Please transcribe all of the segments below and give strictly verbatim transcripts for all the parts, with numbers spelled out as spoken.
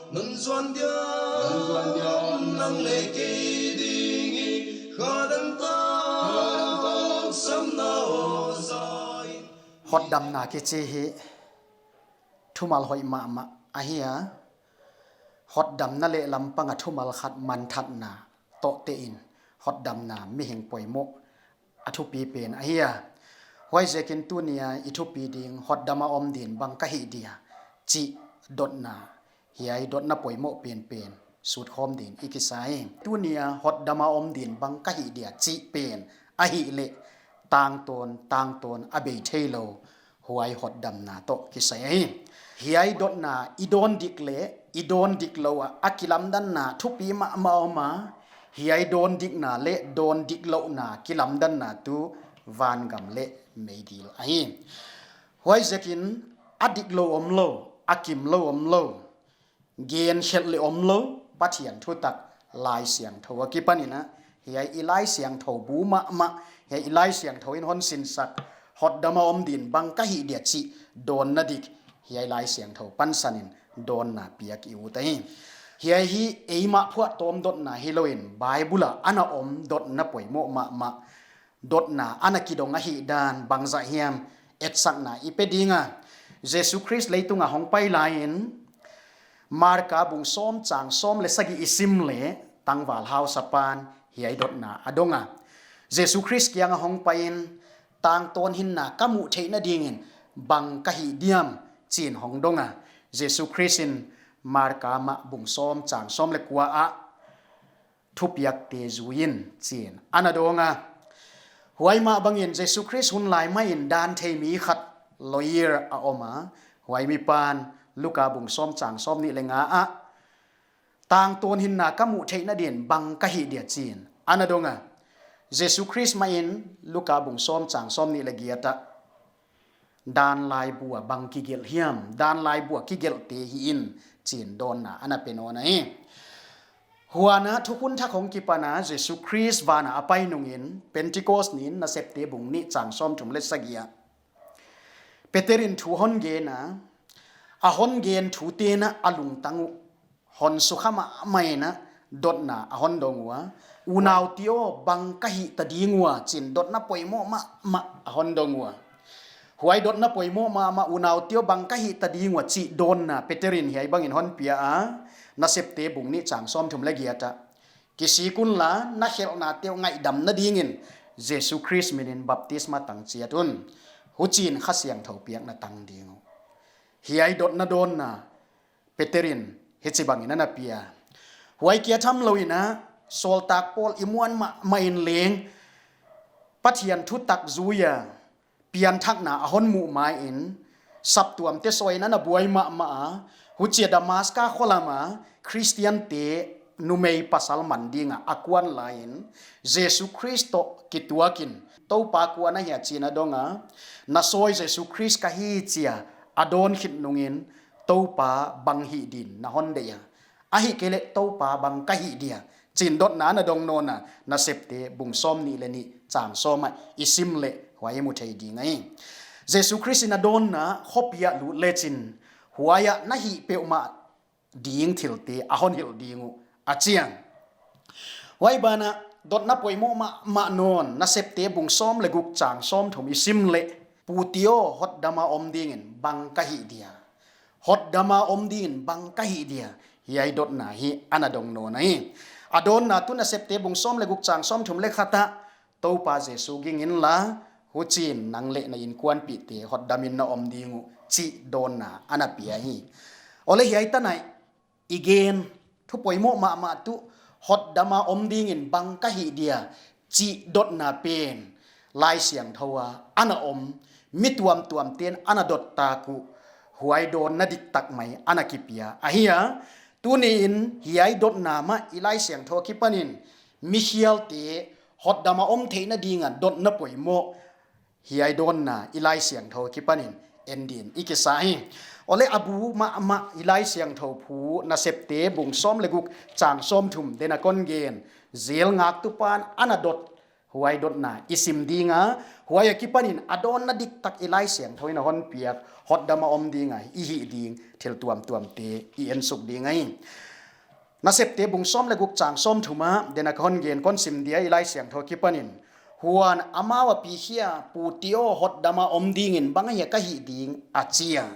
Nang zuan dia, nang zuan dia, nang leh kei ding i, kha dang tak, kha dang tak, samna aw za in. Hotdamna kichi hi thumal hoih mahmah ahi a. Hotdamna leh lampang a thumal khat manthatna toh tein hotdamna mihing poimoh a thupi pen ahi a. Huaiziakin tuni a i thupi ding hotdam a om din bang ka hih dia chih dotna, hiai dotna poimoh penpen sutkhawm din i kisa hi. Tuni a hotdam a om din bang ka hih dia chih pen ahihleh tangtawn, tangtawn a bei theilou huai hotdamna toh kisai ahi. Hiai dotna i dawn dik leh i dawn diklou a, a kilamdanna thupi mahmah om a, hiai dawn dikna leh dawn diklouhna kilamdanna tuh vangam leh meidil ahi. Huaiziakin a diklou omlou, a kimlou omlou, gen khelh leh omlou, Pathian thutak Laisiangthou akipanin a, hiai i Laisiangthou bu mahmah, hiai i Laisiangthou in hon sinsak hotdam a om din bang ka hih dia chih dawnna dik, hiai Laisiangthou pansanin dawnna piak i ut ahi. Hiai hi eimah phuahtawm dotna hilouin Bible a ana om dotna poimoh mahmah, dotna ana kidong ahihdan bangzah hiam etsakna i pe ding a. Jesu Khrist leitung a hongpai laiin Marka bung sawm chang sawm leh sagih i sim leh tangval hausapan hiai dotna a dong a. Jesu Khrist kiang a hongpaiin, tangtawn hinna ka muh theihna dingin bang ka hih diam chiin hongdong a. Jesu Khrist in Marka mah bung sawm chang sawm leh kua ah thupiakte zui in chiin ana dong a. Huai mah bangin Jesu Khrist hun lai mahin dan thei mi khat lawyer a om a. Huai mipan Luka bung sawm chang sawmnih leh nga ah, tangtawn hinna ka muh theihna din bang ka hih dia chiin ana dong a. Jesu Khrist mahin Luka bung sawm chang sawmnih leh giat ah, dan laibu a bang kigelh hiam, dan laibu a kigelhte hi in chiin dawnna ana pe nawn ahi. Huan a thukhun thak hong kipan a Jesu Khrist van a a pai nungin Pentecost nin Nasepte bung nih chang sawmthum leh sagih ah Peter in thu hon gen a, a hon gen thute'n a lungtang uh hon sukha mahmah in a, dotna a hon dong ua. Unaute aw, bang ka hih ta ding ua chiin dotna poimoh mahmah a hon dong ua. Huai dotna poimoh mahmah, unaute aw, bang ka hih ta ding ua chih dawnna Peter in hiai bangin hon pia a, Nasepte bung nih chang sawmthum leh giat ah, kisik unla, na khelhnate uh ngaihdamna dingin Jesu Khrist minin baptisma tang chiat un, huchiin Kha Siangthou piakna tang ding uh. Hiai dotna dawnna Peter in hichibangin ana pia. Huai kia thamlou in a, sawltak pawl i muan mahmah in leng Pathian thutak zui a pianthakna a hon muh main, saptuamte sawina ana buai mahmah a, huchia Damaska kholam a Khristiante numei pasal man ding a a kuan laiin, Jesu Khrist toh kituakin, Toupa, kua na hia chiin a dong a, na sawi Jesu Khrist ka hi chia a dawn khit nungin, Toupa, bang hih din na hon deih a, ahihkeileh Toupa, bang ka hih dia chiin dotna ana dong nawn a, Nasepte bung sawmnih leh nih chang sawm ah i sim leh huai i mu thei ding ahi. Jesu Khrist in a dawnna, khopi ah lut lechin huai ah na hih peuhmah ding thilte a hon hilh ding uh, a chi a. Huai banah dotna poimoh mahmah nawn, Nasepte bung sawm leh guk chang sawmthum i sim leh, pute aw, hotdam a om dingin bang ka hih dia, hotdam a om dingin bang ka hih dia, hiai dotna hi ana dong nawn ahi. A dawnna tuh Nasepte bung sawm leh guk chang sawmthum leh khat ah, Toupa Jesu ging inla, huchiin nang leh na inkuanpihte hotdamin na om ding uh, chih dawnna ana pia hi. Aw leh hiai tan ah i gen thu poimoh mahmah tuh, hotdam a om dingin bang ka hih dia chih dotna pen Laisiangthou a ana om, mi tuamtuamte'n ana dot tak uh, huai dawnna diktak mai ana kipia ahi a. Tuniin hiai dotna mah i Laisiangthou akipanin, mikhialte hotdam a om theihna ding a dotna poimoh, hiai dawnna i Laisiangthou akipanin en din i kisa hi. Aw leh a bu mahmah i Laisiangthou thu, Nasepte bung sawm leh guk chang sawmthum, den a kon gen, zel ngaktupan ana dot Huai dotna i sim ding a, huai akipanin a dawnna diktak i Laisiangthou in a hon piak hotdam a om ding a i hih ding thil tuamtuamte i ensuk ding ahi. Nasepte bung sawm leh guk chang sawmthum ah, den a ka hon gen kon sim dia i Laisiangthou akipanin, huan amau a pi hia, Pu Tio, hotdam a om dingin bang ahia ka hih ding, a chi a.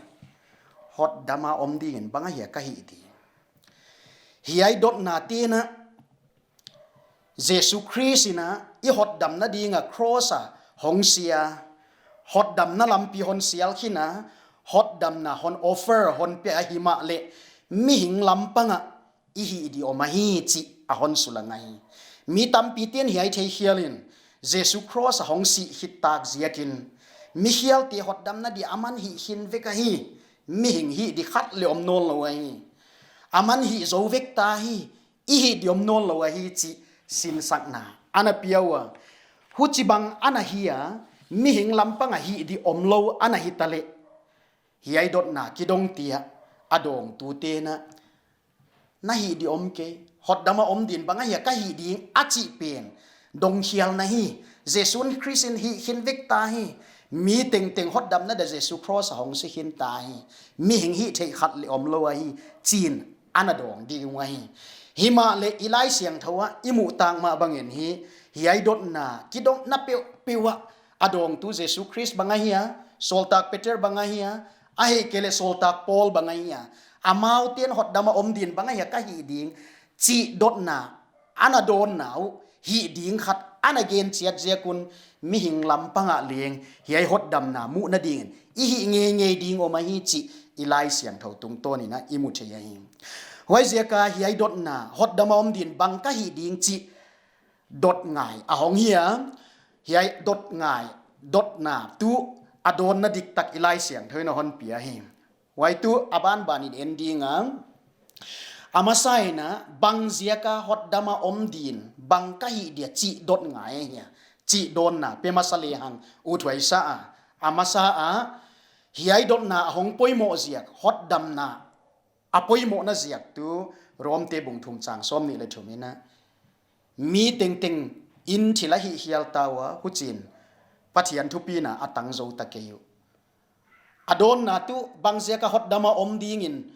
Hotdam a om dingin bang ahia ka hih ding. Hiai dotna tena Jesu Khrist in a i hotdamna ding a cross a hong si a, hotdamna lampi hon sial khin a, hotdamna hon offer hon pia ahi mahleh, mihing lampang a i hih di om ahi chih a hon sulang ahi. Mi tampite'n hiai thei khialin, Jesu cross a hong sih khit tak ziakin, mikhialte hotdamna di aman hih khin vek ahi, mihing hih di khat leh om nawnlou ahi. Aman hih zou vek ta hi, i hih di om nawnlou ahi chih sinsakna ana pia ua. Huchibang ana hi a, mihing lampang a hih di omlou ana hi taleh, hiai dotna kidong tia a dawngtute'n a, na hih di om kei, hotdam a om din bang ahia ka hih ding, a chih pen dongkhialna hi. Jesu Khrist in hih khin vek ta hi, mi tengteng hotdamna dia Jesu cross a hong si khin ta hi, mihing hih theih khat leh omlou ahi, chi'n ana dawng ding uh ahi. Himahleh i Laisiangthou ah i muh tak mah bangin hi, hiai dotna kidongna peuhpeuh ah a dawngtu Jesu Khrist bang ahia, sawltak Peter bang ahia, ahihkeileh sawltak Paul bang ahia, amaute'n hotdam a om din bang ahia ka hih ding chih dotna ana dawnna uh hih ding khat ana gen chiat ziak un, mihing lampang ah leng hiai hotdamna muhna dingin i hih ngeingei ding om ahi chih i Laisiangthou tungtawnin a i mu thei ahi. Huaiziak a hiai dotna, hotdam a om din bang ka hih ding chih dot ngai a hong hi a, hiai dot ngai, dotna tuh a dawnna diktak i Laisiangthou in a hon pia hi. Huai tuh a banbanin en ding a, a masa in a bang ziak a hotdam a om din bang ka hih dia chih dot ngai ahi a, chih dawnna pe masa lehang uthuai sa a, a masa a, hiai dotna a hong poimoh ziak, hotdamna a poimohna ziak tuh Romte bung thum chang sawmnih leh thum in a, mi tengteng in thil a hih hial ta ua, huchiin Pathian thupina a tang zou ta kei uh. A dawnna tuh bang ziak a hotdam a om dingin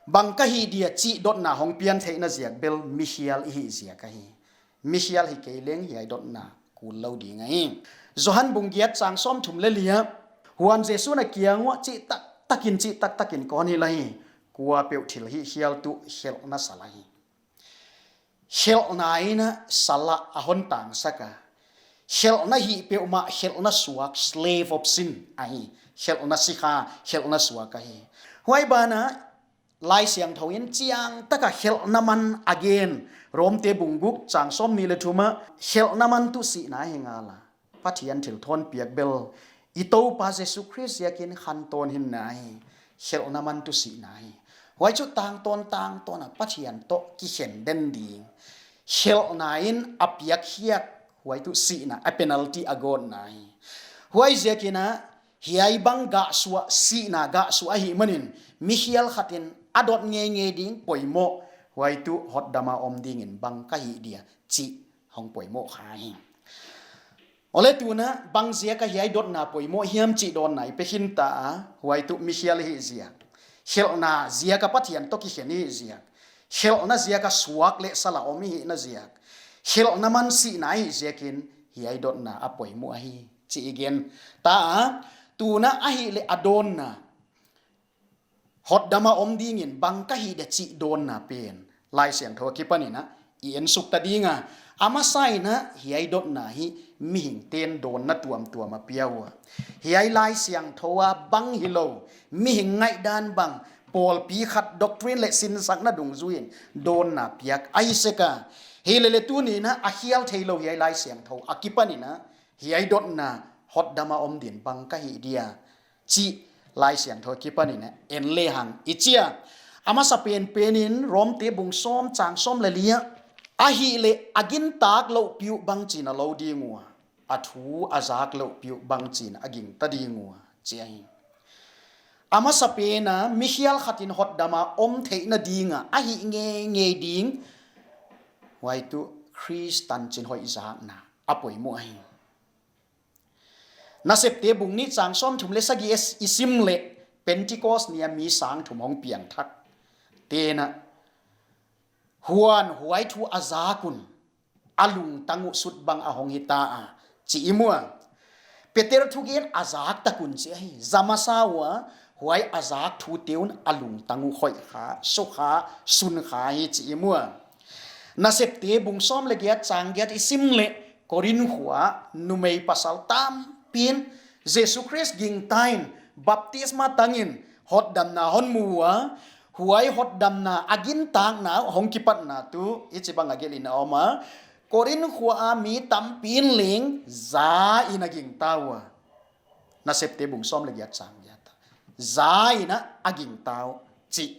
bang ka hih dia chih dotna hong pian theihna ziak bel mikhial i hih ziak ahi. Mikhial hi kei leng hiai dotna kul lou ding ahi. Johan bung giat chang sawmthum leh li ah, huan Jesu'n a kiang uah, chihtaktakin, chihtaktakin kon hilh ahi, kuapeuh thil hih hial tuh khelhna sa la hi. Khelhna in a sa la a hon tangsak a. Khelhna hih peuhmah khelhna suak, slave of sin ahi. Khelhna sikha, khelhna suak ahi. Huai banah Laisiangthou in chiangtak a khelhna man a gen. Romte bung guk chang sawmnih leh thum ah, khelhna man tuh sihna hi ngal a, Pathian thilthawnpiak bel i Toupa Jesu Khrist ziakin khantawn hinna hi. Khelhna man tuh sihna hi. Huai chu tangtawn tangtawn a Pathian toh kikhen den ding. Khelhna in a piak khiak, huai tuh sihna, a penalty a gawtna hi. Huaiziakin a, hiai bang gahsuah, sihna gahsuah ahih manin, mikhial khat in a dot ngeingei ding poimoh, huai tuh hotdam a om dingin bang ka hih dia chih hong poimoh kha hi. Awle, tuna bang ziak a hiai dotna poimoh hiam chih dawnna i pe khin ta a, huai tuh mikhial i hih ziak, khelhna ziak a Pathian toh kikhen i hih ziak, khelhna ziak a suak leh sa la om i hihna ziak, khelhna man sihna i hih ziakin hiai dotna a poimoh ahi chih i gen ta a. Tuna ahihleh a dawnna, hotdam a om dingin bang ka hih dia chih dawnna pen Laisiangthou akipanin a i ensuk ta ding a, a masa in a hiai dotna hi mihingte'n dawnna tuamtuam a pia ua. Hiai Laisiangthou a bang hilou, mihing ngaihdan bang, pawlpi khat doctrine leh sinsakna dungzuiin dawnna piak ahi sek a. Himahleh tuni'n a, a khial theilou hiai Laisiangthou akipanin a, hiai dotna, hotdam a om din bang ka hih dia chih Laisiangthou akipanin a en lehang i chi a. A masa penpenin Romte bung sawm chang sawm leh li ah, ahihleh a gintak louh piuh bangchi'n a lou ding ua, a thu a zak louh piuh bangchi'n a gingta ding ua, chi ahi. A masa pen a mikhial khat in hotdam a om theihna ding a a hih ngeingei ding, huai tuh Khrist tanchin hoih zakna, a poimoh ahi. Nasepte bung nih chang sawmthum leh sagih i sim leh, Pentecost ni a mi sang thum hong piangthak te'n a, huan huai thu a zak un a lungtang uh sut bang a hong hita a, chih i mu a. Peter thugen a zak tak un chih ahi. Za masa ua, huai a zak thute un a lungtang uh khoih kha, sukha, sunkha hi chih i mu a. Nasepte bung sawm leh giat chang giat i sim leh, Korinth khua numei pasal tampi'n Jesu Khrist gingta in baptisma tang in hotdamna hon mu ua, huai hotdamna a gintakna hong kipatna tuh hichibang a gelh in a om a. Korinth khua a mi tampi'n leng za in a gingta ua. Nasepte bung sawm leh giat chang giat a, za in a gingta uh chih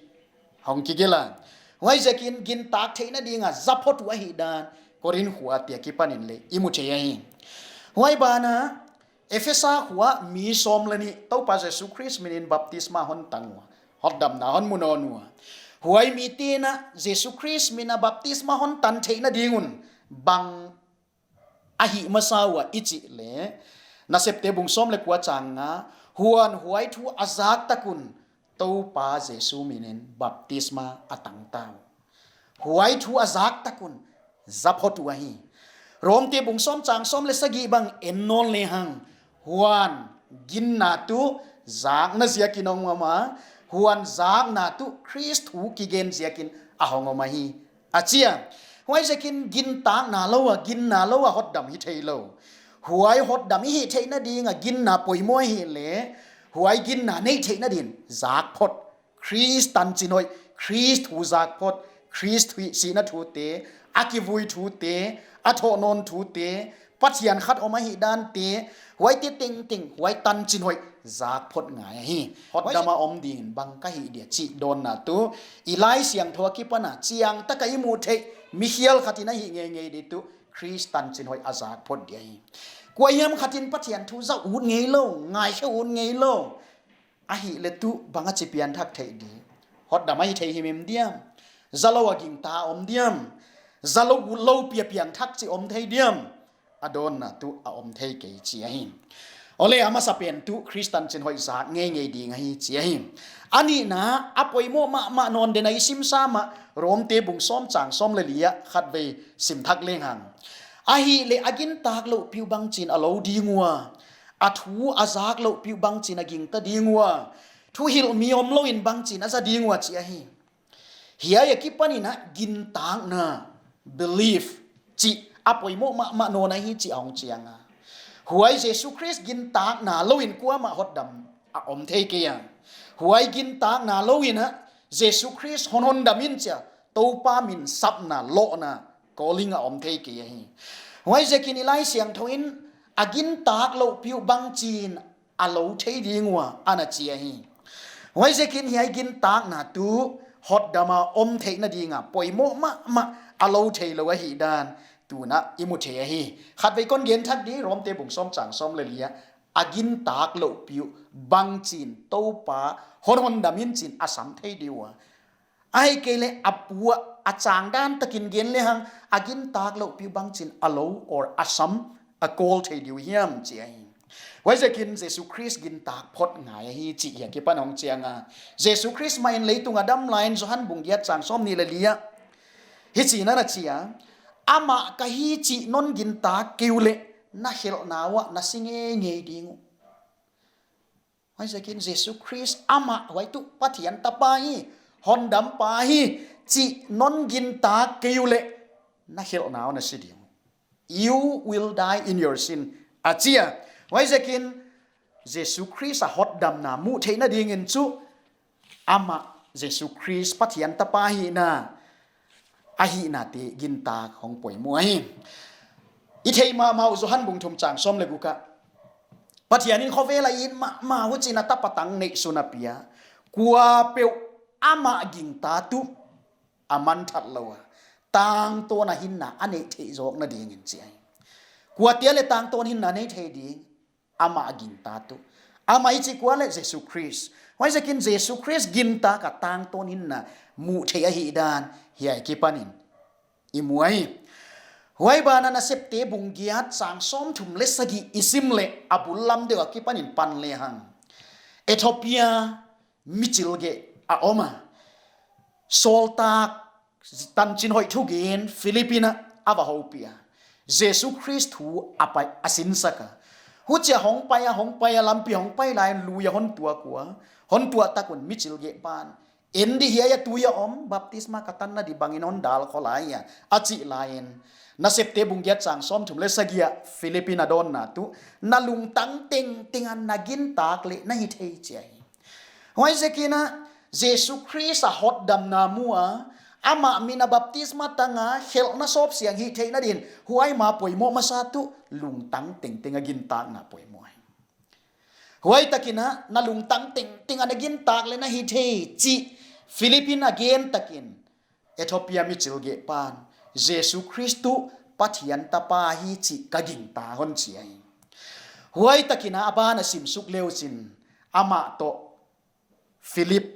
hong kigelh a. Huaiziakin gintak theihna ding a za phot uh ahihdan Korinth khua te akipan in leng i mu thei ahi. Huai ban ah Ephesa khua mi sawm leh nih Toupa Jesu Khrist min in baptisma hon tang ua, hotdamna hon mu nawn ua. Huai mite'n a Jesu Khrist min a baptisma hon tan theihna ding un bang a hih masa ua i chih leh, Nasepte bung sawm leh kua chang nga, huan huai thu a zak tak un Toupa Jesu min in baptisma a tang ta uh. Huai thu a zak tak un za phot uh ahi. Romte bung sawm chang sawm leh sagih bang en nawn lehang, huan ginna tuh zakna ziakin hong om a, huan zakna tuh Khrist thu kigen ziakin a hong om ahi, a chi a. Huaiziakin gintakna lou a, ginna lou a hotdam hi thei lou. Huai hotdam i hih theihna ding a ginna poimoh ahih leh, huai ginna neih theihna ding in zak phot, Khrist tanchin hoih, Khrist thu zak phot, Khrist thu sihna thute, a kivui thute, a thohnawn thute, Pathian khat om ahihdan te, huaite tengteng, huai tanchin hoih zak phot ngai ahi. Hotdam a om ding in bang ka hih dia chih dawnna tuh i Laisiangthou akipan a chiang tak a i muh theih, mi khial khat in a hih ngeingei di tuh Khrist tanchin hoih a zak phot di ahi. Kuahiam khat in Pathian thu zak ut ngei lou, ngaikhe ut ngei lou ahih leh tuh bang a chi piangthak thei di? Hotdam a hi thei himhim diam? Za lou a gingta om diam? Za lou ut lou pi a piangthak chih om thei diam? A dawnna tuh a om thei kei chih ahi. Aw leh, a masapen tuh Khrist tanchin hoih zak ngeingei ding ahi chih ahi. A nihna a poimoh mahmah nawn den a i sim sam a, Romte bung sawm chang sawm leh li ah khatvei sim thak lehang. Ahih leh a gintak louh piu bangchin a lou ding ua, a thu a zak louh piu bangchin a gingta ding ua, thuhilh mi om lou in bangchin a za ding ua chih ahi. Hiai akipan in a gintakna, belief, chih a poimoh mahmah nawn ahi chih a hong chiang a. Huai Jesu Khrist gintakna lou in kuamah hotdam a om thei kei a. Huai gintakna lou in a Jesu Khrist hon hondam in chia Toupa min sapna, lohna, calling a om thei kei ahi. Huaiziakin i Laisiangthou in a gintak louh piu bangchin a lou thei ding ua ana chi ahi. Huaiziakin hiai gintakna tuh hotdam a om theihna ding a poimoh mahmah a lou thei lou ahihdan tu'n a i mu thei ahi. Khatvei kon gen thak di, Romte bung sawm chang sawm leh li ah, a gintak louh piu bangchin Toupa hon hondam in chin a sam thei di ua. Ahihkeileh a pu ah a chang dan takin gen lehang, a gintak louh piu bangchin a lou or a sam, a call thei di uh hiam chih ahi. Huaiziakin Jesu Khrist gintak phot ngai ahi chih hiai akipan hong chiang a. Jesu Khrist mah in leitung a dam lai in Johan bung giat chang sawmnih leh li ah hichi'n ana chi a, amah ka hi chih non gintak kei uleh na khelhna uah na si ngeingei ding uh. Huaiziakin Jesu Khrist amah huai tuh Pathian tapa hi, hondampa hi chih non gintak kei uleh na khelhna uah na si ding uh. You will die in your sin, a chi a. Huaiziakin Jesu Khrist a hotdamna muh theihna ding in chu amah Jesu Khrist Pathian tapa hihna, a hihnate gintak hong poimoh ahi. I theih mahmah uh Johan bung thum chang sawm leh guk ah, Pathian in khovel a it mahmah huchiin a tapa tang neihsun a pia, kuapeuh amah gingta tuh a manthat lou a, tangtawn a hinna a neih theih zawkna ding in chih ahi. Kuate leh tangtawn hinna nei thei ding? Amah gingta tuh. Amah i chih kua leh Jesu Khrist. Huaiziakin Jesu Khrist gintak a tangtawn hinna muh theih ahihdan hiai akipan in i mu ahi. Huai banah Nasepte bung giat chang sawmthum leh sagih i sim leh a bul lam deuh akipanin pan lehang, Ethiopia michilgeh a om a, sawltak tanchinhoih thugen Philip in a va houpih a, Jesu Khrist thu a pai a sinsak a. Huchia hong pai a, hong pai a, lampi hong pai laiin lui a hon tuak ua, hon tuah tak un michilgeh pan, "En di, hiai a tui a om, baptisma ka tanna di bangin hon dal khol lai a," a chih laiin, Nasepte bung giat chang sawmthum leh sagih ah Philip in a dawnna tuh, "Na lungtang tengteng a na gintak leh na hithei," chi ahi. Huaiziakin a, Jesu Khrist a hotdamna mu a, amah min a baptisma tang a, khelhna sawpsiang hihtheihna din, huai ma poimoh masa tuh, lungtang tengteng a gintakna poimoh ahi. Huai takin a, "Na lungtang tengteng a na gintak leh na hithei," chih Philip in a gen takin, Ethiopia michilgeh pan, "Jesu Khrist tuh Pathian tapa hi chih ka gingta," hon chi ahi. Huai takin a, a ban a simsuk leuchin, amah toh Philip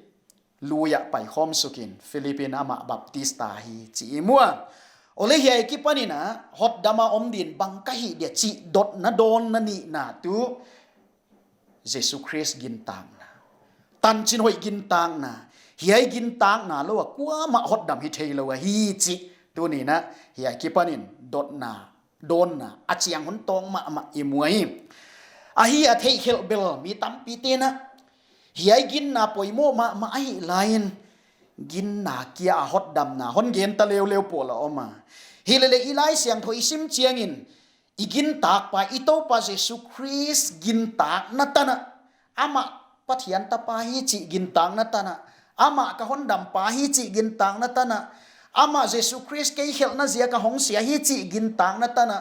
lui ah paikhawm sukin, Philip in amah baptista hi chih i mu a. Aw leh hiai akipanin a, hotdam a om din bang ka hih dia chih dotna dawnna nihna tuh, Jesu Khrist gintakna, tanchinhoih gintakna, hiai gintakna lou a kuamah hotdam hithei lou ahi chih tuni'n a, hiai akipanin dotna dawnna a chiang hun tawng mahmah i mu ahi. Ahi a, theihkhelh bel mi tampite'n a, hiai ginna poimoh mahmah ahih laiin, ginna kia a hotdamna hon gen ta leuleu pawl a om a. Hileleh i Laisiangthou i sim chiangin, i gintak pa, i Toupa Jesu Khrist gintakna tan a, amah Pathian tapa hi chih gintakna tan a, amah ka hondampa hi chih gintakna tan a, amah Jesu Khrist kei khelhna ziak a hong sia hi chih gintakna tan a,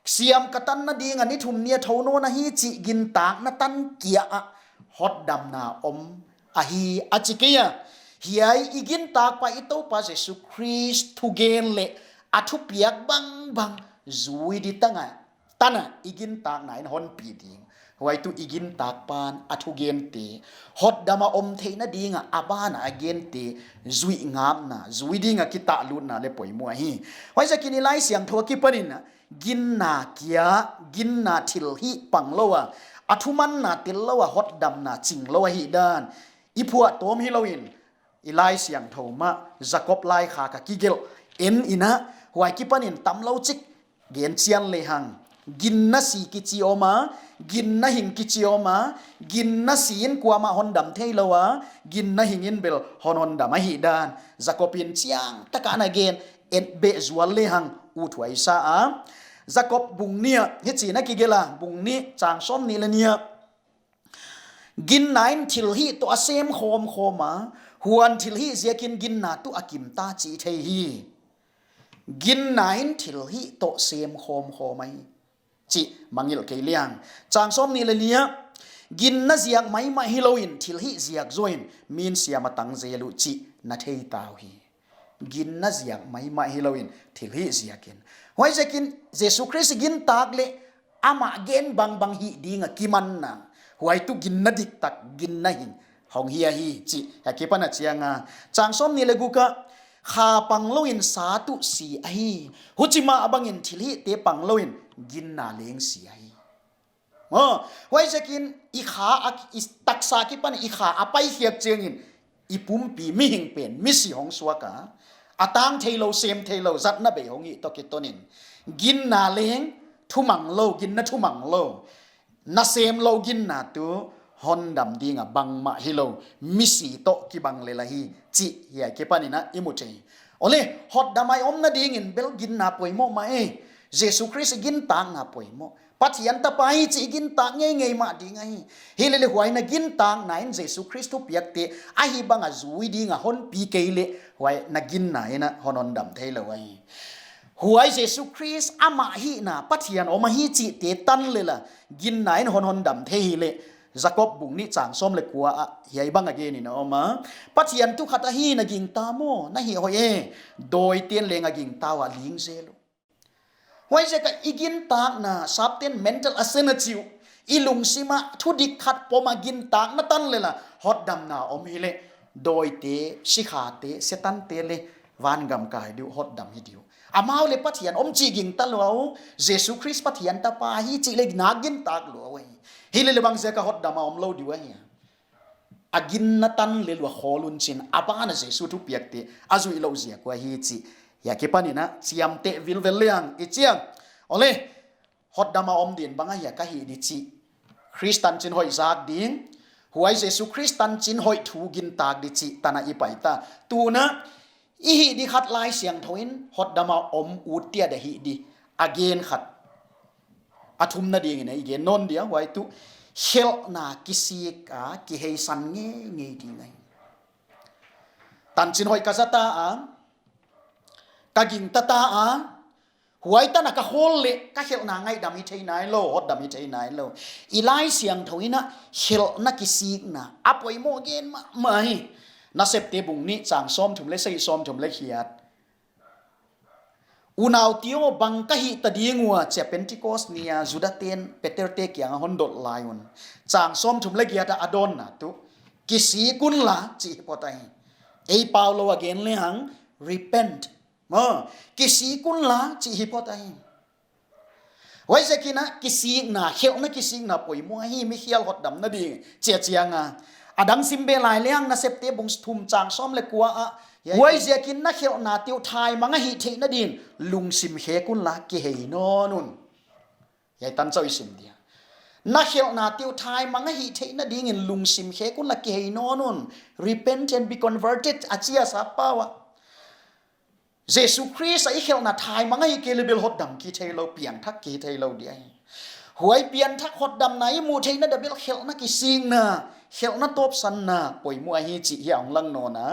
siam ka tanna ding a ni thum ni a thou nawn ahi chih gintakna tan kia a hotdamna om ahi, a chi kei a. Hiai i gintak pa, i Toupa Jesu Khrist thugen leh a thupiak bangbang zui di tang a, tan a i gintakna in hon pi ding. Huai tuh i gintak pan a thugente, hotdam a om theihna ding a a ban a a gente zuih ngapna, zui ding a kitahlutna leh poimoh ahi. Huaiziakin i Laisiangthou akipanin a, ginna kia, ginna thilhih pang lou a, a thumanna tel lou a hotdamna ching lou ahihdan i phuahtawm hilouin, i Laisiangthou mah Jakob laikhak a kigelh en in a, huai akipanin tamlou chik gen chian lehang, ginna si kichi om a, ginna hing kichi om a, ginna si in kuamah hondam theilou a, ginna hing in bel hon hondam ahihdan Jakob in chiangtak a ana gen, en beh zual lehang uthuai sa a. Jakob bung nih ah hichi'n a kigelh a, bung nih chang sawmnih leh nih ah, "Ginna in thilhih toh a sem khawmkhawm a, huan thilhih ziakin ginna tuh a kimta chih thei hi." Ginna in thilhih toh sem khawmkhawm ahi chih mangngilh kei lehang. Chang sawmnih leh nih ah, "Ginna ziak maimah hilouin thilhih ziak zaw in mi'n siam a tang zel uh chih na thei ta uhi." Ginna ziak maimah hilouin thilhih ziakin. Huaiziakin Jesu Khrist gintak leh amah gen bangbang hih ding a kimanna, huai tuh ginna diktak, ginna hing hong hi ahi chih akipan a chiang a. Chang sawmnih leh guk ah, "Kha pang louin sa tuh si ahi, huchi mah bangin thilhihte pang louin ginna leng si ahi." Aw, huaiziakin i kha a, i taksa akipan i kha a paikhiak chiangin, i pumpi mihing pen misi hong suak a, a tang theilou, sem theilou, zatna bei hong hih toh kitonin, ginna leng thumanglou, ginna thumanglou, nasem lou ginna tuh hondam ding a bangmah hilou, misi toh kibang lel ahi chih hiai akipanin a i mu thei. Aw leh, hotdam a i omna dingin bel ginna poimoh mah e. Jesu Khrist i gintakna poimoh. Pathian tapa hi chih i gintak ngeingei mah ding ahi. Hileleh huai na gintakna in Jesu Khrist thupiakte ahi bang a zui ding a hon pi kei leh, huai na ginna in a hon hondam theilou ahi. Huai Jesu Khrist amah hihna, Pathian om ahi chihte tan lel a, ginna in hon hondam thei hileh, Jakob bung nih chang sawm leh kua ah hiai bang a gen in a om a. "Pathian thu khat ahi na gingta maw, na hih hoih e. Dawite'n leng a gingta ua, ling zel uh." Huaiziak a i gintakna, sapten mental assent a chi uh, i lungsim a thudik khat pom a gintakna tan lel a hotdamna om hileh, dawite, sikhate, Setante leh Vangam kai di uh, hotdam hi di uh. Amau leh Pathian om chih gingta lua uh, Jesu Khrist Pathian tapa hi chih leh na gintak lua uh ahi. Hilele bang ziaka hotdam a om lou di uh ahi. A ginna tan leh lua khawl un chi'n, a banah Jesu thupiakte a zuih lou ziak uh ahi chih. Hiai akipanin a chiamteh vilvel leng i chi a. Aw leh, hotdam a om ding bang ahia ka hih di chih, Khrist tanchin hoih zak ding, huai Jesu Khrist tanchin hoih thu gintak di chih tan a i pai ta. Tun a, i hih di khat Laisiangthou in hotdam a om ut chiat a hih di a gen khat, a thumna dingin i gen nawn dia, huai tuh khelhna kisik a kiheisan ngeingei ding ahi. Tanchin hoih ka za ta a, ka gingta ta a, huai tan a ka khawl leh ka khelhna ngaihdam hi thei nailou, hotdam hi thei nailou. I Laisiangthou in a khelhna kisikna a poimoh gen mahmah hi. Nasepte bung nih chang sawmthum leh sagih, sawmthum leh giat. Unaute aw, bang ka hih ta ding ua chia Pentecost ni a Judate'n Peter te kiang a hon dot lai un, chang sawmthum leh giat a a dawnna tuh, kisik unla chih hi phot ahi. Ei pau lou a gen lehang, repent. Maw, kisik unla chih hi phot ahi. Huaiziakin a kisikna, khelhna kisikna poimoh ahi, mikhial hotdamna ding chia chiang a. A dang sim be lai lehang Nasepte bung thum chang sawm leh kua ah, huaiziakin na khelhnate uh thaimang a hih theihna dingin lungsim khek unla kihei nawn un. Hiai tan chauh i sim dia. Na khelhnate uh thaimang a hih theihna dingin lungsim khek unla kihei nawn un. Repent and be converted, a chi a Sappau ah. Jesu Khrist a i khelhna thaimang a hih kei leh bel hotdam ki theilou, piangthak ki theilou di ahi. Huai piangthak hotdamna i muh theihna dia bel khelhna kisikna, khelhna tawpsanna poimoh ahi chih hiai a hong lang nawn a.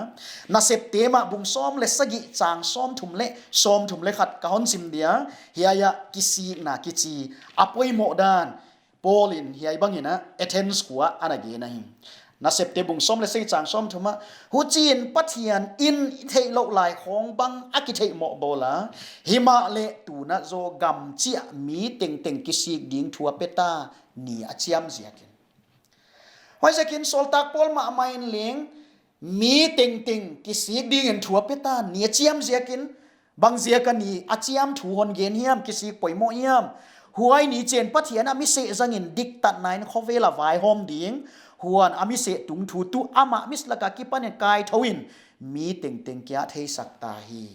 Nasepte mah bung sawm leh sagih chang sawmthum leh, sawmthum leh khat ka hon sim dia. Hiai a kisikna kichi a poimoh dan Paul in hiai bangin a Athens khua ah ana gen ahi. Nasepte bung sawm leh sagih chang sawmthum ah, huchiin Pathian in i theihlouh lai khawng bang a kitheihmoh bawl a, himahleh tun a zaw gam chih ah mi tengteng kisik ding thu a pe ta ni a chiam ziakin. Huaiziakin sawltak Paul mahmah in leng mi tengteng kisik dingin thu a pe ta ni a chiam ziakin, bang ziaka ni a chiam thu hon gen hiam, kisik poimoh hiam? Huai ni chiang Pathian a mi seh zangin diktatna in khovel a vaihawm ding, huan a mi seh tungthu tuh amah mi lak a kipanin kaithou in mi tengteng kia theisak ta hi.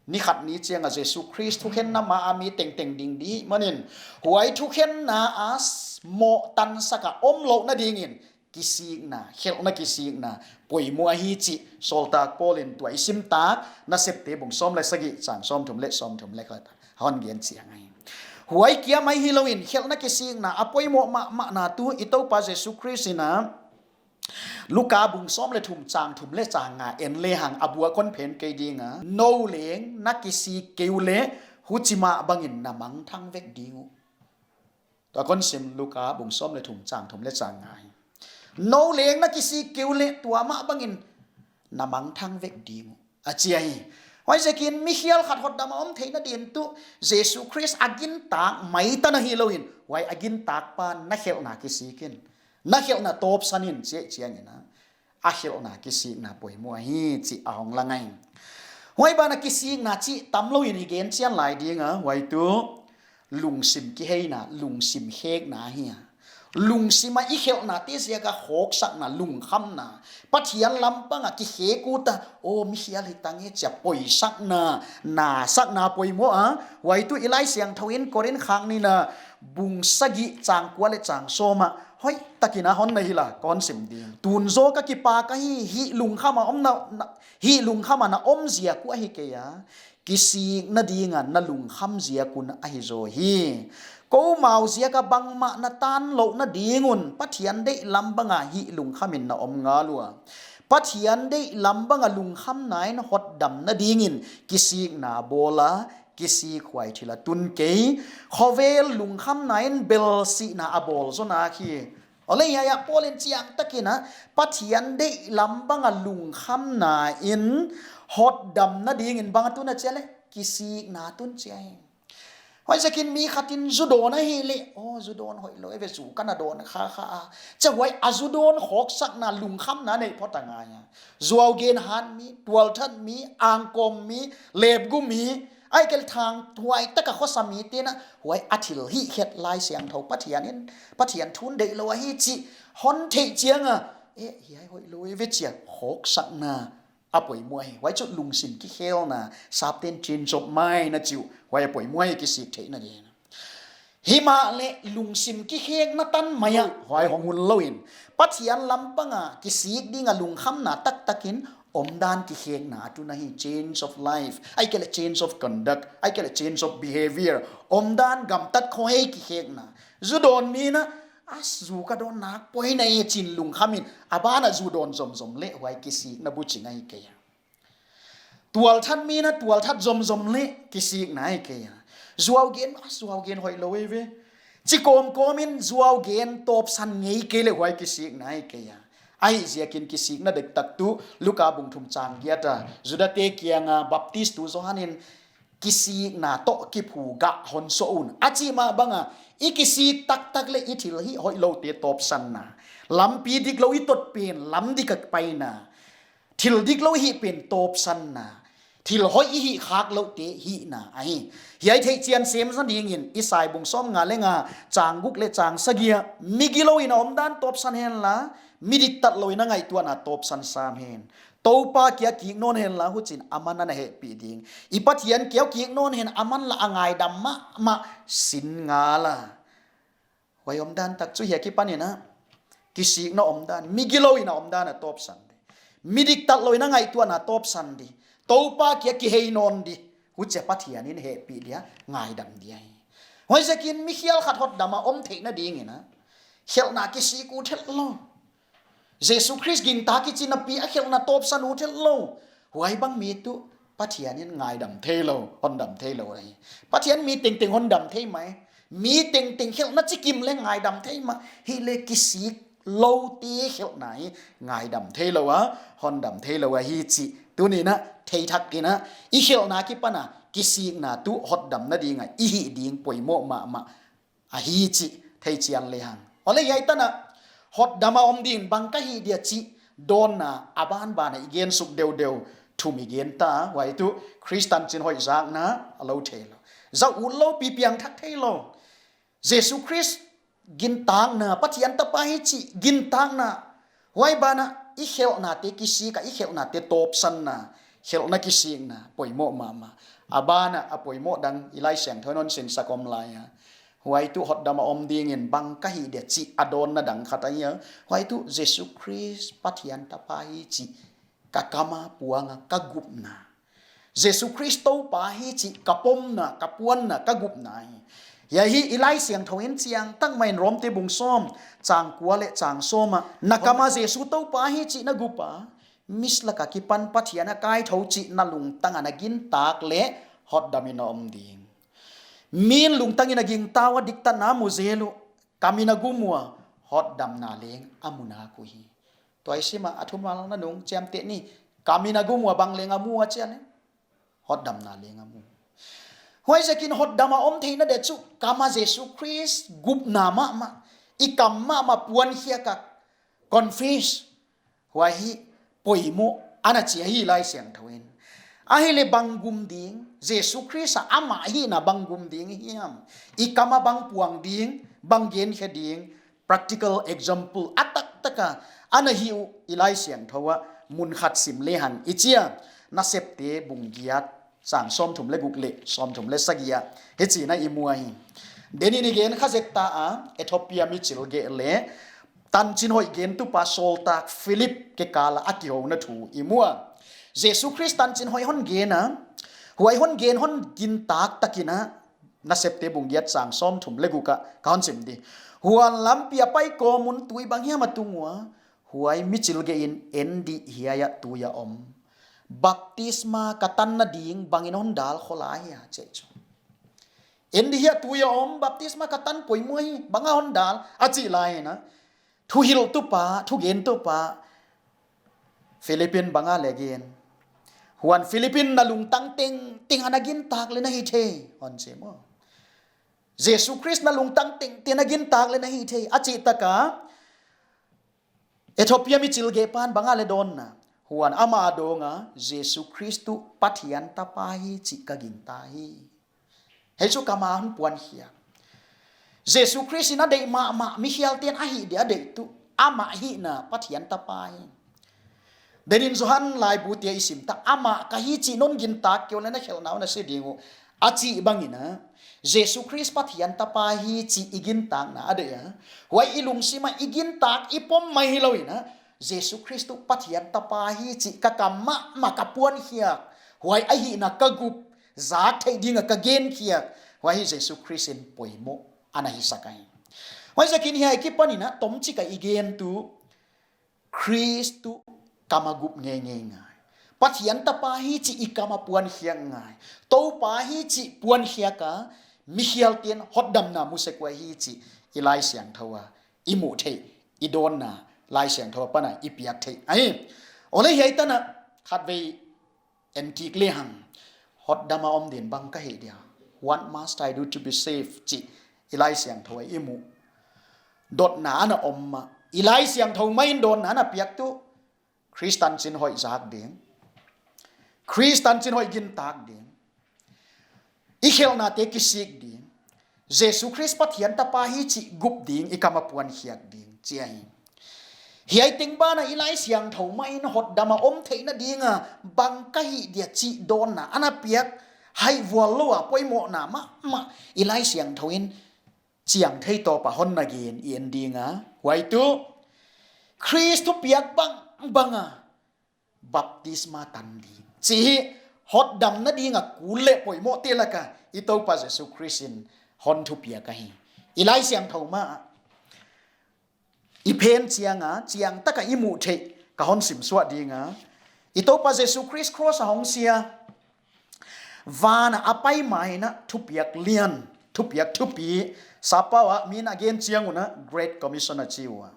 Ni khat ni chiang a Jesu Khrist thukhenna mah a mi tengteng ding di manin, huai thukhenna a mohtansak a omlouhna dingin kisikna, khelhna kisikna poimoh ahi chih sawltak Paul in tua i sim tak Nasepte bung sawm leh sagih chang sawmthum leh sawmthum leh khat a hon gen chiang ahi. Huai kia mai hilouin khelhna kisikna a poimoh mahmahna tuh i Toupa Jesu Khrist in a Luka bung sawm leh thum chang thum leh chang nga en lehang a bua kon phen kei ding a. Nou leng na kisik kei uleh huchi mah bangin na mangthang vek ding uh. Tua kon sim Luka bung sawm leh thum chang thum leh chang nga hi. Nou leng na kisik kei uleh tua mah bangin na mangthang vek ding uh, a chi ahi. Huaiziakin mikhial khat hotdam a om theihna dingin tuh Jesu Khrist a gintak mai tan a hilouin, huai a gintak pa na khelhna kisik in, na khelhna tawpsan in chih chiangin a a khelhna kisikna poimoh ahi chih a hong lang ahi. Huai banah kisikna chih tamlou in i gen chian lai ding a, huai tuh lungsim kiheina, lungsim khekna ahi a. Lungsim a i khelhnate ziaka khawksakna, lungkhamna, Pathian lam pang a kikhek ut a, aw, mikhial hi tang e chia poisakna, nasakna poimoh a. Huai tuh i Laisiangthou in Korin khak nihna bung sagih chang kua leh chang sawm ah hoihtakin a hon na hi la, kon sim ding. Tun zaw ka kipak ahi, hih lungkham a om na, na, hih lungkham a na om ziak uh ahi kei a, kisikna ding a na lungkham ziak un ahi zaw hi. Koumau ziaka bangmah na tan louhna ding un Pathian deihlam bang a hih lungkham in na om ngal ua. Pathian deihlam bang a lungkhamna in hotdamna dingin kisikna bawl a, kisik huai thil a tun kei. Khovel lungkhamna in belsihna a bawl zaw nak hi. Aw leh, hiai ah Paul in chiangtakin a Pathian deihlam bang a lungkhamna in hotdamna dingin bang a tun a chi a leh, kisikna tun chi ahi. Huaiziakin mi khat in zu dawn ahih leh, aw, zu dawn hoihlou eive, zu ka na dawn kha kha a, chia huai a zu dawn khawksakna, lungkhamna nei phot a ngai a. Zuau gen han mi, tualthat mi, angkawm mi, lepgu mi, ahihkeileh thangtuai taka khosa mite'n a huai a thilhih khet Laisiangthou Pathian in, Pathian thu in deihlou ahi chih hon theih chiang a, eh, hiai hoihlou eive chia khawksakna a poimoh hi. Huai chu lungsim kikhelna, sapte'n change of mind a chi uh, huai a poimoh hi, kisik theihna ding. Himahleh lungsim kikhekna tan mai a huai hong hun lou in, Pathian lam pang a kisik ding a lungkhamna taktak in omdan kikhekna a tun ahi, change of life, ahihkeileh change of conduct, ahihkeileh change of behavior, omdan gamtat khohei kikhekna. Zu dawn mi'n a, a zu ka dawn nak poi na e chi'n lungkham in, a ban a zu dawn zomzom leh huai kisikna buching ahi kei a. Tualthat mi'n a tualthat zomzom leh kisikna ahi kei a. Zuau gen, a, zuau gen hoihlou eive, chi kawmkawm in zuau gen tawpsan ngei kei leh huai kisikna ahi kei a. Ahihziakin kisikna dektak tuh Luka bung thum chang giat a Judate kiang a Baptistu Johan in kisikna toh kiphu gah hon suah un, a chih mah bang a, i kisik taktak leh i thilhih hoihloute tawpsanna, lampi diklou i tot pen lam dik a paina, thil diklou hih pen tawpsanna, thil hoih i hih khaklouhte hihna ahi. Hiai theihchian semna ding in Isai bung sawmnga leh nga, chang guk leh chang sagih a, migilou in a omdan tawpsan henla, midiktatlou in a ngaihtuahna tawpsan sam hen. Toupa kiang kik nawn henla, huchiin aman ana hehpih ding. I Pathian kiang kik nawn hen, aman lah a ngaidam mahmah sin ngal a. Huai omdan tak chu hiai akipan in a, kisikna omdan, migilou in a omdan a tawpsan di, midiktatlou in a ngaihtuahna tawpsan di, Toupa kiang kihei nawn di, huchia Pathian in hehpih dia, ngaidam dia hi. Huaiziakin mi khial khat hotdam a om theihna ding in a, khelhna kisik ut hetlou. Jesu Khrist gintak i chih napi a khelhna tawpsan ut hetlou. Huai bang mi tuh Pathian in ngaidam theilou, hondam theilou ahi. Pathian mi tengteng hondam thei mai. Mi tengteng khelhna chikim leh ngaidam thei mah. Hileh kisik loute khelhna hi ngaidam theilou a, hondam theilou ahi chih tuni'n a theithak in a, i khelhna akipan a kisikna tuh hotdamna ding a i hih ding poimoh mahmah ahi chih theihchian lehang. Huleh hiai tan a hotdam a om ding bang ka hih dia chih dawnna a banban a i gensuk deudeu thum i gen ta, huai tuh Khrist tanchin hoih zakna, a lou theilou, zak utlou, pi piangthak theilou, Jesu Khrist gintakna, Pathian tapa hi chih gintakna, huai ban a i khelhnate kisik a, i khelhnate tawpsanna, khelhna kisikna poimoh mahmah. A ban a a poimoh dang i Laisiangthou in hon sinsak om lai a. Huai tuh hotdam a om ding in bang ka hih dia chih a dawnna dang khat ahi a. Huai tuh Jesu Khrist Pathian tapa hi chih ka kam a puang a ka gupna, Jesu Khrist Toupa hi chih ka pomna, ka puanna, ka gupna hi. Hiai hi i Laisiangthou in chiantak mai in Romte bung sawm, chang kua leh chang sawm a, na kam a Jesu Toupa hi chih na gup a, mi lak a kipan Pathian a kaithou chih na lungtang a na gintak leh hotdam in a om ding. Mi'n lungtang in a gingta ua, diktatna mu zel uh, kam in a gum ua, hotdamna leng a mu nak uhi. Tua i sim a, a thumal na nung chiamteh ni, kam in a gum ua, bang leng a mu a chia leh, hotdamna leng a mu. Huaiziakin hotdam a om theihna dia chu kam a Jesu Khrist gupna mahmah, i kam mahmah puankhiak a, confess, huai hi poimoh ana chi ahi Laisiangthou in. Ahih leh bang gum ding, Jesu Khrist a amah hihna bang gum ding hiam, i kam a bang puang ding, bang genkhe ding, practical example a taktak a ana hih uh i Laisiangthou a mun khat sim lehang i chi a, Nasepte bung giat, chang sawmthum leh guk leh sawmthum leh sagih a, hichi'n a i mu ahi. Denin i gen kha zek ta a, Ethiopia michilgeh leh tanchin hoih gentupa sawltak Philip kikal a a kihouna thu i mu a. Jesu Khrist tanchin hoih hon gen a, huai hon gen hon gintak tak in a, Nasepte bung giat chang sawmthum leh guk a ka hon sim di. Huan lampi a pai kawm un tui bang hiam a tung ua, huai michilgeh in, en di, hiai ah tui a om. Baptisma ka tanna ding bang in hon dal khol a hia, chi chu. En di, hiai ah tui a om, baptisma ka tan poimoh hi, bang a hon dal, a chih lai in a, thuhilhtupa, thugentupa Philip in bang a leh gen. Huan Philip in na lungtang tengteng a na gintak leh na hi thei, hon chi maw. Jesu Khrist na lungtang tengteng a gintak leh na hih thei a chih taka Ethiopia mi chilgehpa'n bang a leh dawnna, huan amah a dawng a, Jesu Khrist tuh Pathian tapa hi chih ka gingta hi. Hiai chu ka ma ah hon puan hi a. Jesu Khrist in a deih mahmah, mikhialte'n a hih dia a deih tuh, amah hihna Pathian tapa hi. Denin Johan laibu te i sim ta, amah ka hi chih non gintak kei uleh na khelhna uh na si ding uh, a chih bangin a, Jesu Khrist Pathian tapa hi chih i gintakna a deih a. Huai i lungsim ah i gintak i pom mai hilou in a, Jesu Khrist tuh Pathian tapa hi chih ka kam mahmah ka puan khiak. Huai a hihna ka gup, zak theih ding a ka gen khiak. Huai hi Jesu Khrist in poimoh ana hisak ahi. Huaiziakin hiai akipanin a tomchik a i gen tuh, Khrist tuh kam a gup ngeingei ngai. Pathian tapa hi chih i kam a puan khiak ngai. Toupa hi chih puan khiak a, mikhialte'n hotdamna mu sek uh ahi chih i Laisiangthou a i muh theih, i dawnna Laisiangthou apan a i piak theih ahi. Aw leh hiai tan a khatvei en kik lehang, hotdam a om din bang ka hih dia, what must I do to be saved chih i Laisiangthou a i muh dotna ana om a, i Laisiangthou mah in dawnna ana piak tuh, Khrist tanchin hoih zak ding, Khrist tanchin hoih gintak ding, i khelhnate kisik ding, Jesu Khrist Pathian tapa hi chih gup ding, i kam a puan khiak ding chih ahi. Hiai teng banah i Laisiangthou mah in hotdam a om theihna ding a bang ka hih dia chih dawnna ana piak, haihvuallou a poimohna mahmah i Laisiangthou in chiang thei tawp a hon na gen i en ding a, huai tuh Khrist thupiak bangbang a baptisma tan ding chih hi, hotdamna ding a kul leh poimohte lak a i Toupa Jesu Khrist in hon thupiak ahi. I Laisiangthou mah ah i phen chiang a, chiang tak a i muh theih ka hon simsuah ding a, i Toupa Jesu Khrist cross a hong si a, van a a pai ma in a thupiak lian, thupiak thupi, sappau ah mi'n a gen chiang un a Great Commission a chi ua.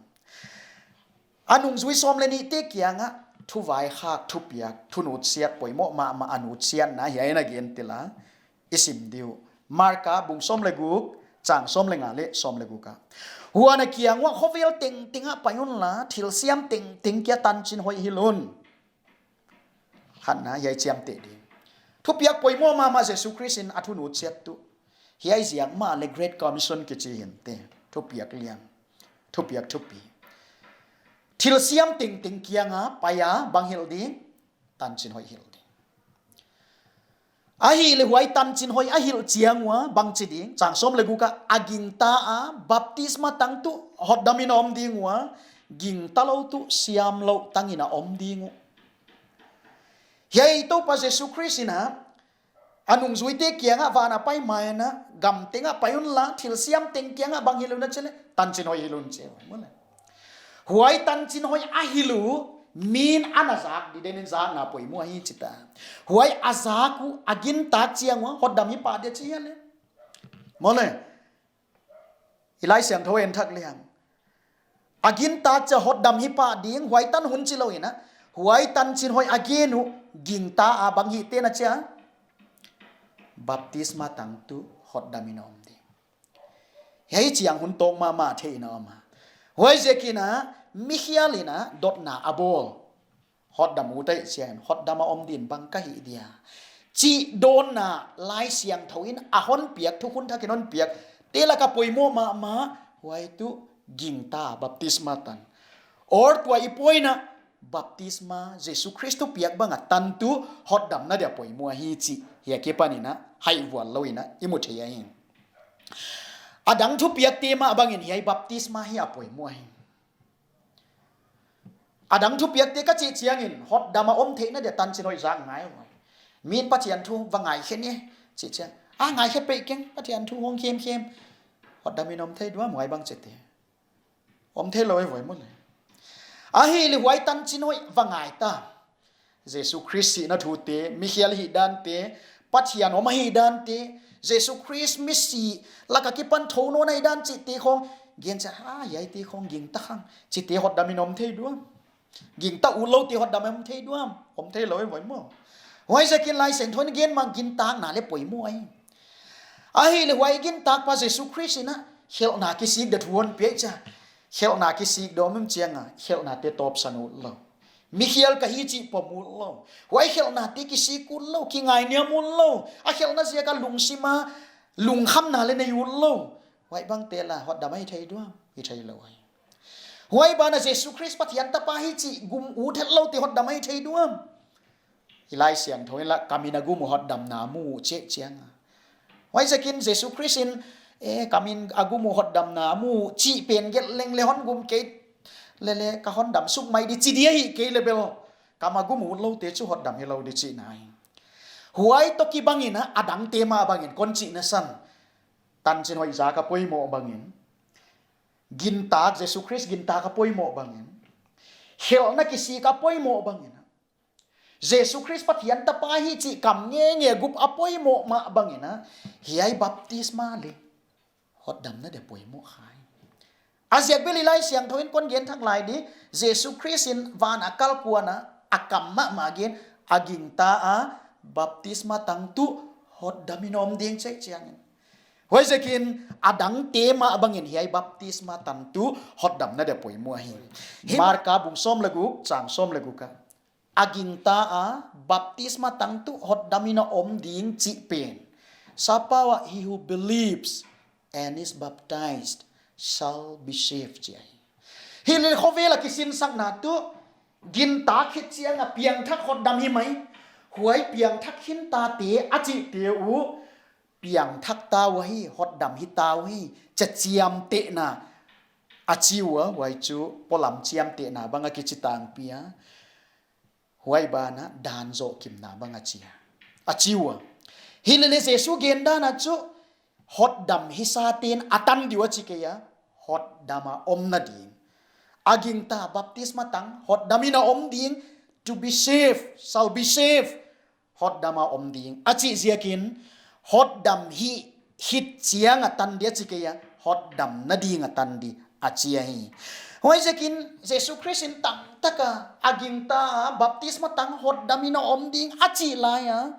A nungzui sawm leh nihte kiangah thuvaikhak thupiak, thunutsiat poimoh mahmah a nutsiatna hiai in a gen tel a, i sim di uh. Marka bung sawm leh guk, chang sawm leh nga leh sawm leh guk ah, huan a kiang uah, khovel tengteng ah pai unla, thilsiam tengteng kia tanchin hoih hilh un. Khatna hiai chiamteh ding. Thupiak poimoh mahmah Jesu Khrist in a thunutsiat tuh. Hiai ziak mah leh Great Commission kichi hinte. Thupiak lian, thupiak thupi. Thilsiam tengteng kiang a pai a bang hilh ding? Tanchin hoih hilh ding. Ahihleh huai tanchin hoih a hilh chiang ua bangchi ding? Chang sawm leh guk ah, a gingta a baptisma tang tuh hotdam in a om ding ua, gingtalou tuh siamlouh tang in a om ding uh. Hiai Toupa Jesu Khrist in a, a nungzuite kiangah van a pai ma in a, gam teng ah pai unla, thilsiam teng kiangah bang hilh un a chi leh, tanchin hoih hilh un chi ua, maw leh. Huai tanchin hoih a hilh uh, mi'n ana zak di, denin zakna poimoh ahi chi ta. Huai a zak uh, a gintak chiang ua hotdam hi pah dia chi hia leh, maw leh. I Laisiangthou en thak lehang, a gintak chia hotdam hi pah ding, huai tan hun chilou in a, huai tanchin hoih a gen uh, gingta a bang hihte na chi a? Baptisma tang tuh hotdam in a om ding. Hiai chiang hun tawk mahmah theihna om a. Huaiziakin a, mikhial in a dotna a bawl, hotdam ut ahih chiangin, hotdam a om din bang ka hih dia chih dawnna Laisiangthou in a hon piak, thukhun thak in hon piakte lak a poimoh mahmah, huai tuh gingta baptisma tan. Or tua i puaina baptisma, Jesu Khrist thupiak bang a tan tuh hotdamna dia poimoh ahi chih hiai akipan in a haihvuallou in a i mu thei ahi. A dang thupiakte mah bangin hiai baptisma hi a poimoh ahi. A dang thupiakte ka chih chiangin, hotdam a om theihna dia tanchin hoih zak ngai uh. Mi'n Pathian thu va ngaikhe ni, chih chiang, a ngaikhe peih keng, Pathian thu hong khemkhem, hotdam in om thei diam, huai bang chihte om theilou e voi maw leh. Ahihleh huai tanchin hoih va ngai ta. Jesu Khrist sihna thute, mikhial hihdante, Pathian om ahihdante, Jesu Khrist misi lak a kipan thou nawn ahidan chihte khong gen chia, a, hiaite khong gingta khang, chihte hotdam in om thei diam? Gingta utloute hotdam in om thei diam? Om theilou e voi maw. Huaiziakin Laisiangthou in gen mah, gintakna leh poimoh ahi. Ahihleh huai gintak pa Jesu Khrist in a khelhna kisik dia thu hon piak chia. Khelhna kisik dawm chiang a, khelhnate tawpsan utlou. Mi khial ka hi chih pom utlou. Huai khelhnate kisik utlou, kingainiam utlou. A khelhna ziak a lungsim a lungkhamna leng nei utlou. Huai bangte lah hotdam a hi thei diam? Hi theilou ahi. Huai ban ah Jesu Khrist Pathian tapa hi chih gum ut hetloute hotdam a hi thei diam? I Laisiangthou in lah ka min a gum uh hotdamna a mu uh chi chiang a. Huaiziakin Jesu Khrist in, eh, ka min a gum uh hotdamna a mu uh chih pen gelh leng leng hon gum kei leh leng ka hondam suk mai di chi dia hi kei leh bel. Ka min a gum utloute chu hotdam hilou di chihna ahi. Huai toh kibang in a, a dangte mah bang in kon chihna san. Tanchinhoih zak a poimoh bang in. Gintak, Jesu Khrist gintak a poimoh bang in. Khelhna kisik a poimoh bang in. Jesu Khrist Pathian tapa hi chih kam ngenge gup a poimoh mah bang in a, hiai baptisma leng hotdamna dia poimoh kha hi. A ziak bel i Laisiangthou in kon gen thak lai di, Jesu Khrist in van a kalkuan a, a kam mahmah gen, a gingta a, baptisma tang tuh hotdam in om ding chi chiang in. Huaiziakin a dangte mah bang in hiai baptisma tang tuh hotdamna dia poimoh ahi. Hi Marka bung sawm leh guk, chang sawm leh guk a. A gingta a, baptisma tang tuh hotdam in a om ding chih pen. Sapau ah, "He who believes and is baptized shall be saved," chi ahi. Hileh khovel a kisinsakna tuh, gintak khit chiang a piangthak hotdam hi mai. Huai piangthak khin tate a chihte uh, piangthak ta uhi, hotdam hita uhi, chiamtehna a chi ua, huai chu polam chiamtehna bang a kichi tangpi a. Huai ban ah dan zohkimna bang a chi a. A chi ua. Hilele Jesu gen dan ah chu hotdam hisate'n a tan di ua chi kei a. Hotdam a omna ding. A gingta baptisma tang hotdam in a om ding, to be saved, shall be saved. Hotdam a om ding. A chih ziakin hotdam hih khit chiang a tan di a chi kei a. Hotdamna ding a tan di a chi ahi. Huaiziakin Jesu Khrist in tamtak a a gingta a baptisma tang hotdam in a om ding a chih lai a.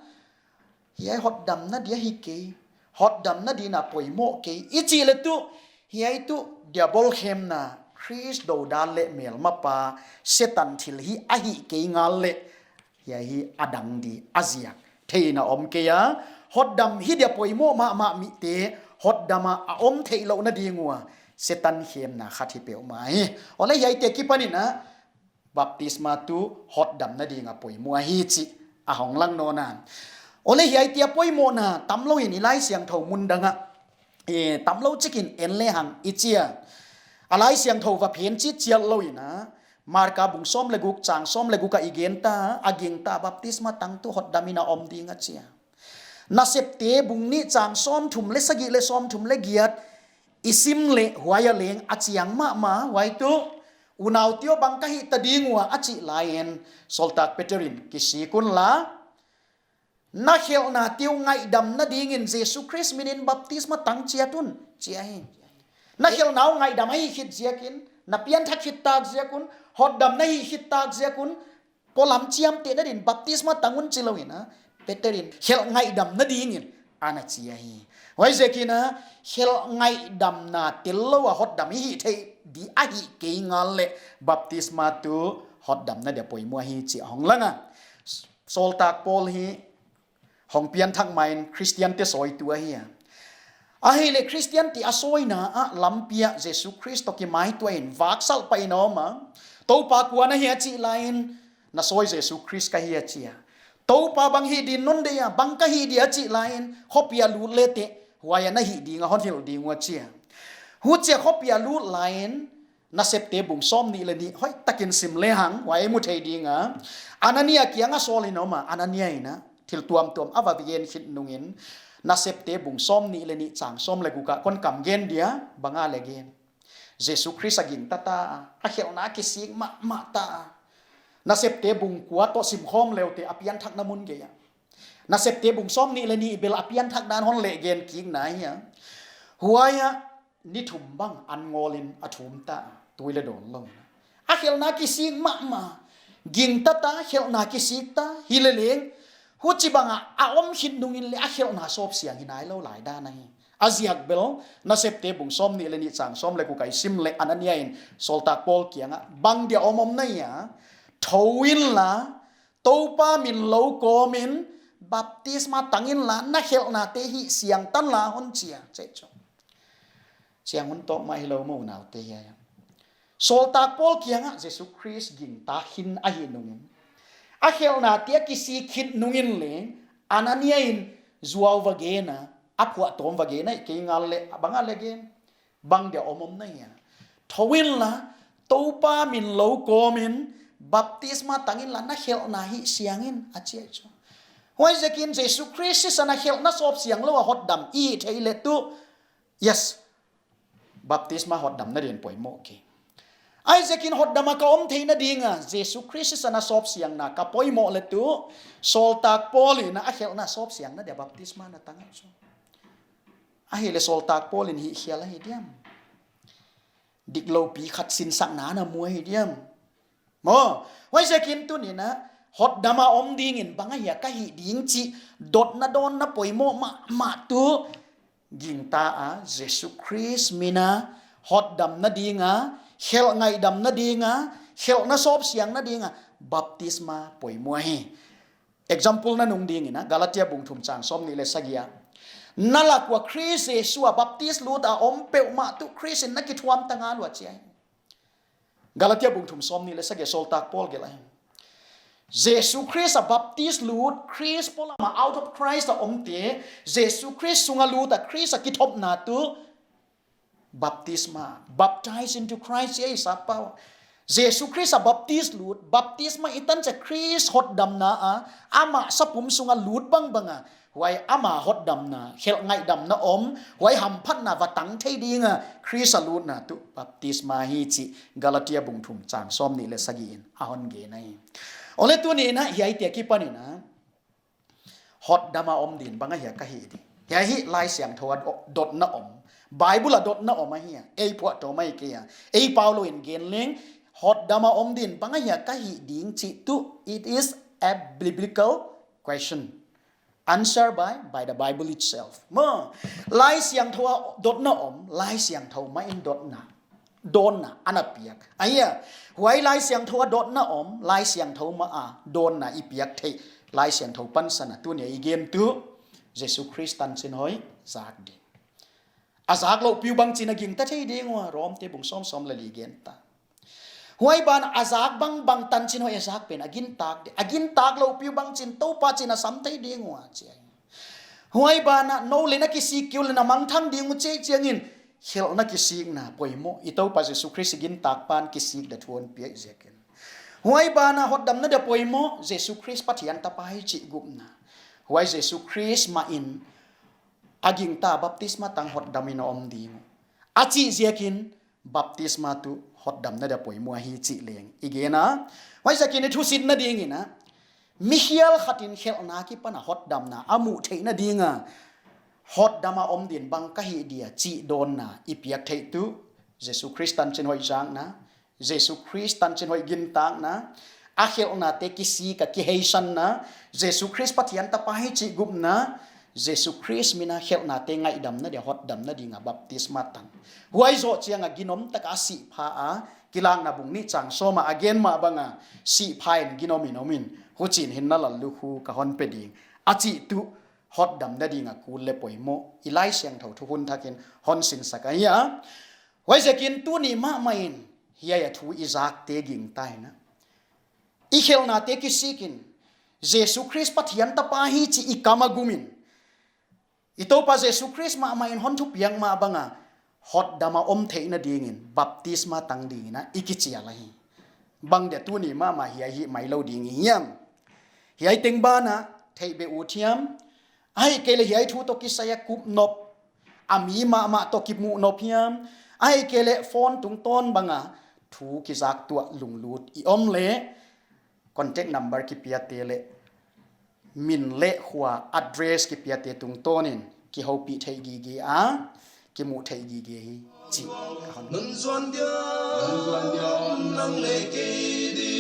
Hiai hotdamna dia hi kei. Hotdamna ding a poimoh kei. I chih leh tuh, hiai tuh diabol khemna, Khrist dodal leh melmapa, Setan thilhih ahi kei ngal leh. Hiai hi a dang di a ziak. Theihna om kei a, hotdam hi dia poimoh mahmah mite, hotdam a a om theihlouhna ding ua, Setan khemna khat hi peuhmah hi. Ole hiaite kipan in a, baptisma tuh hotdamna ding a poimoh ahi chih a hong lang nawn a. Ole hiaite a poimohna tamlou in i Laisiangthou mun dang ah, eh, tamlou chik in en lehang i chi a. A Laisiangthou va phen chitchiat lou in a, Marka bung sawm leh guk chang sawm leh guk ah i gen ta, a gingta baptisma tang tuh hotdam in a om ding a chi a. Nasepte bung nih chang sawmthum leh sagih leh sawmthum leh giat i sim leh huai a leng a chiang mahmah, huai tuh, "Unaute aw, bang ka hihta ding ua?" a chih lai in, Sawltak Peter in, "Kisik unla, na khelhnate uh ngaihdamna ding in Jesu Khrist min in baptisma tang chiat un," chi ahi. Na khelhna uh ngaihdam a hih khit ziakin, na pianthak khit tak ziak un, hotdam na hih khit tak ziak un, polam chiamtehna ding in baptisma tang un chi lou in a, Peter in khelh ngaihdamna ding in ana chi ahi. Huaiziakin a, khelh ngaihdamna tellou a hotdam i hih theih di ahi kei ngal leh baptisma tuh hotdamna dia poimoh ahi chih a hong lang a. Sawltak Paul hi hong pianthak ma in Khristiante sawitu ahi a. Ahihleh Khristiante a sawina ah lampi ah Jesu Khrist toh kimaituah in vak salh pah in a om a. "Toupa, kua na hi?" a chih lai in, "Na sawi Jesu Khrist ka hi," a chi a. "Toupa, bang hih ding non deih a, bang ka hih dia?" a chih lai in, "Khopi a lut leteh, huai ah na hih ding a hon hilh ding uh," a chi a. Huchia khopi a lut lai in, Nasepte bung sawmnih leh nih hoihtak in sim lehang, huai i mu thei ding a. Anania kiang ah Saul in a om a, Anania in a, thil tuamtuam a va gen khit nung in, Nasepte bung sawmnih leh nih chang sawm leh guk ah kon kam gen dia, bang a leh gen. Jesu Khrist a gingta ta a, a khelhna kisik mahmah ta a. Nasepte bung kua toh simkhawm leuteh a pianthakna mun gei ah. Nasepte bung sawmnih leh nih bel a pianthak dan hon leh gen kik na hi a. Huai ah ni thum bang an ngawl in a thum ta a, tui leh dawn lou in a. A khelhna kisik mahmah. Gingta ta, khelhna kisik ta, hileleng Huchibang a a om khit nungin leng a khelhna sawp siang hi nailou lai dan ahi. A ziak bel, Nasepte bung sawmnih leh nih chang sawm leh guk ka i sim leh Anania in sawltak Paul kiangah, "Bang dia om om na hia, thou inla, Toupa min lou kawmin, baptisma tang inla, na khelhnate hih siang tanla," hon chi a, chi chu. Chiang hun tawk mah hilou maw unaute, hiai a. Sawltak Paul kiangah Jesu Khrist gingta khin ahih nungin, a khelhnate a kisik khit nungin leng, Anania in zuau va gen a, a phuahtawm va gen a, kei ngal leh, a bang a leh gen. "Bang dia om om na hia, thou inla, Toupa min lou kawmin, baptisma tang inla, na khelhna hih siang in," a chi a chu. Huaiziakin Jesu Khrist sisan a khelhna sawp siang lou a hotdam i hih theih leh tuh, yes, baptisma hotdamna din poimoh kei. Huaiziakin hotdam a ka om theihna dinga Jesu Khrist sisan a sawp siangna ka poimoh leh tuh, sawltak Paul in a khelhna sawp siangna dia baptisma na tang a chu. Ahihleh sawltak Paul in hih khial ahi diam? Diklou pi khat sinsakna na mu ahi diam? Maw, huaiziakin tuni'n a, hotdam a om dingin bang ahia ka hih ding chih dotna dawnna poimoh mahmah tuh, gingta a Jesu Khrist min a hotdamna dinga, khelh ngaihdamna dinga, khelhna sawp siangna dinga baptisma poimoh hi. Example na nung dingin a, Galatia bung thum chang sawmnih leh sagih a, "Na lak ua Khrist Jesu a baptis lut a om peuhmah tuh Khrist in na kithuam ta ngal uh," a chi a. Galatia bung thum sawmnih leh sagih a sawltak Paul gelh ahi. Jesu Khrist a baptis lut, Khrist polam a, out of Christ a omte, Jesu Khrist sunga lut a Khrist a kithopna tuh baptisma, baptize into Christ, ei sap pau. Jesu Khrist a baptis lut, baptisma i tan chiang Khrist hotdamna a, amah sapum sunga lut bangbang a, huai ama hotdamna, khelh ngaihdamna om, huai hamphatna va tang thei dinga Khrist a lutna tuh baptisma hi chih Galatia bung thum chang sawmnih leh sagih in a hon gen ahi. Ahihleh tuni'n a, hiaite akipanin a, hotdam a om din bang ahia ka hih ding. Hiai hi Laisiangthou a do-, dotna om, Bible a dotna om ahi a. Ei phuahtawm ahi kei a, ei pau lou in gen leng, hotdam a om din bang ahia ka hih ding chih tuh, it is a biblical question. Answer by, by the Bible itself. Maw, Laisiangthou a dotna om, Laisiangthou mah in dotna, dawnna ana piak ahi a. Huai Laisiangthou a dotna om, Laisiangthou mah a dawnna i piak theih, Laisiangthou pansan a tuni'n i gen tuh, Jesu Khrist tanchinhoih zak ding. A zak louh piu bangchin a gingta thei ding ua, Romte bung sawm, sawm leh li gen ta. Huai ban a zak bangbang tanchinhoih a zak pen a gintak di. A gintak louh piu bangchin Toupa chin a sam thei ding ua chi a. Huai ban a nou leh na kisik kei uleh na mangthang ding uh chih chiangin, khelhna kisikna poimoh, i Toupa Jesu Khrist i gintak pan kisik dia thu hon piak ziakin. Huai ban a hotdamna dia poimoh, Jesu Khrist Pathian tapa hi chih gupna. Huai Jesu Khrist mah in a gingta baptisma tang hotdam in a om ding uh a chih ziakin, baptisma tuh hotdamna dia poimoh ahi chih leng i gen a. Huaiziakin i thusitna dingin a, mi hial khat in khelhna akipan a hotdamna a muh theihna dinga, hotdam a om din bang ka hih dia chih dawnna i piak theih tuh, Jesu Khrist tanchinhoih zakna, Jesu Khrist tanchinhoih gintakna, a khelhnate kisik a kiheisanna, Jesu Khrist Pathian tapa hi chih gupna, Jesu Khrist min a khelhnate ngaihdamna dia hotdamna dinga baptisma tang. Huai zoh chiang a ginom taka a sihpha a, Kilakna bung nih chang sawm a a gen mah bang a, sihpha in ginom in om in, huchiin hinna lallukhu ka hon pe ding, a chih tuh hotdamna dinga kul leh poimoh, i Laisiangthou thukhun thakin hon sinsak ahi a. Huaiziakin tuni mahmah in, hiai a thu i zakte gingta in a, i khelhnate kisik in, Jesu Khrist Pathian tapa hi chih i kam a gum in, i Toupa Jesu Khrist mahmah in hon thupiak mah bang a, hotdam a om theihna dingin, baptisma tang dingin a, i kichial ahi. Bang dia tuni mahmah hiai hih mai lou ding i hiam? Hiai teng ban a, theih beh ut hiam? Ahihkeileh hiai thu toh kisai a kup nop, a mi mahmah toh kimuh nop hiam? Ahihkeileh phone tungtawn bang a, thu kizak tuah lunglut i om leh, contact number kipiate leh, min leh khua address kipiate tungtawnin kihoupih theih gige a, kimuh theih gige hi chih ka hon. Nang zuan dia, nang zuan dia, nang leh kei di.